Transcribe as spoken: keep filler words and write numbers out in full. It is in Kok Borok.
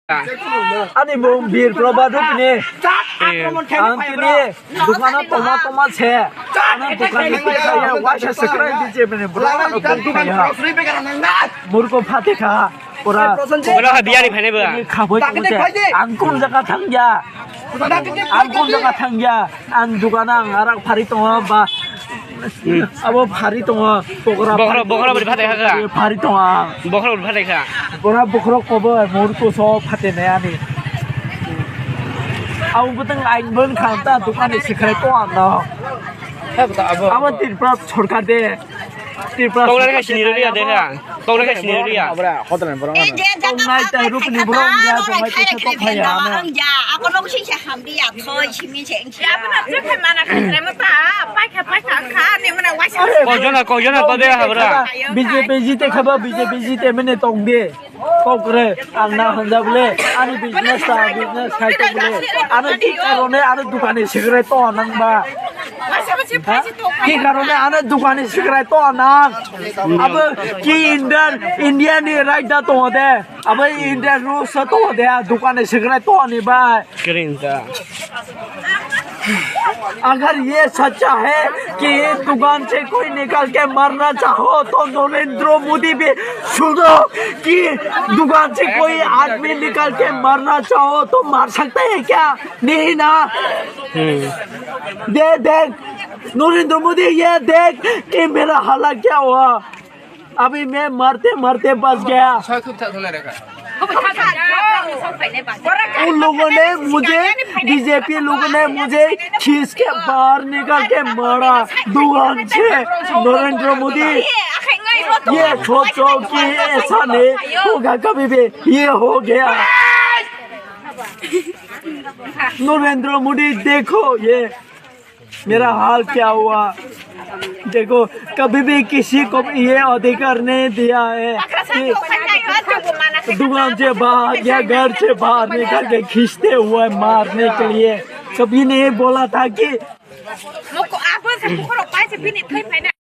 Ani mung Bir Probha Rupini. Ang tini dukano toma toma se. Ano dukan ni kisa ya waisa sekrai di je bini bura ano bini kaya. Murko phate kha. Pura. Bura ha biyari phane ba. Khaboi toma se. Ang kum jaga thangya. Ang kum jaga thangya. Ang dukano ang arak phari tongo ba. Abo phari tongo, bokhorok, bokhorok bwrwi phatai kha kha. Phari tongo ang. Bokhorok bwrwi phatai kha. Bora bokhorok kobo murko so phate nai ani. Abo bwtang ain bon kha ta dukan ni sikrai to ano. Abo Tripura sorkar de. Tripura. Kok lai kha sini rwya de kha. Kok lai kha sini rwya. Abra hotel ni borok. Tongnai tai rupni borok ya, tongnai tai kok phai ya. Ang ya, ako nong sing se hamdi ya, thoi simi se. Kojona, kojona, kode habra. B J P jite khaba, B J P jite mene tong de. Kokre, ang na hanja bole, ani business ta, business khai to bole. Ani ki karone, ani dukani sikre to nang ba. Ha? Ki karone, ani dukani sikre to nang. Abo ki Indian, India ni right da to de. Abo Indian rules to de, dukani sikre to ni ba. Green ta. अगर ये सच्चा है कि दुकान से कोई निकाल के मारना चाहो तो नरेंद्र मोदी भी सुनो कि दुकान से कोई आदमी निकाल के मारना चाहो तो मार सकते हैं क्या? नहीं ना। हम्म। दे देख नरेंद्र मोदी, ये देख कि मेरा हालत क्या हुआ। अभी मैं मरते मरते बच गया। उन लोगों ने मुझे, बीजेपी लोगों ने मुझे खींच के बाहर निकाल के मारा दुकान से। नरेंद्र मोदी, ये सोचो कि ऐसा नहीं होगा कभी भी, ये हो गया। नरेंद्र मोदी, देखो ये मेरा हाल क्या हुआ? देखो, कभी भी किसी को ये अधिकार नहीं दिया है कि दुकान से बाहर या घर से बाहर निकाल के खींचते हुए मारने के लिए। कभी नहीं बोला था कि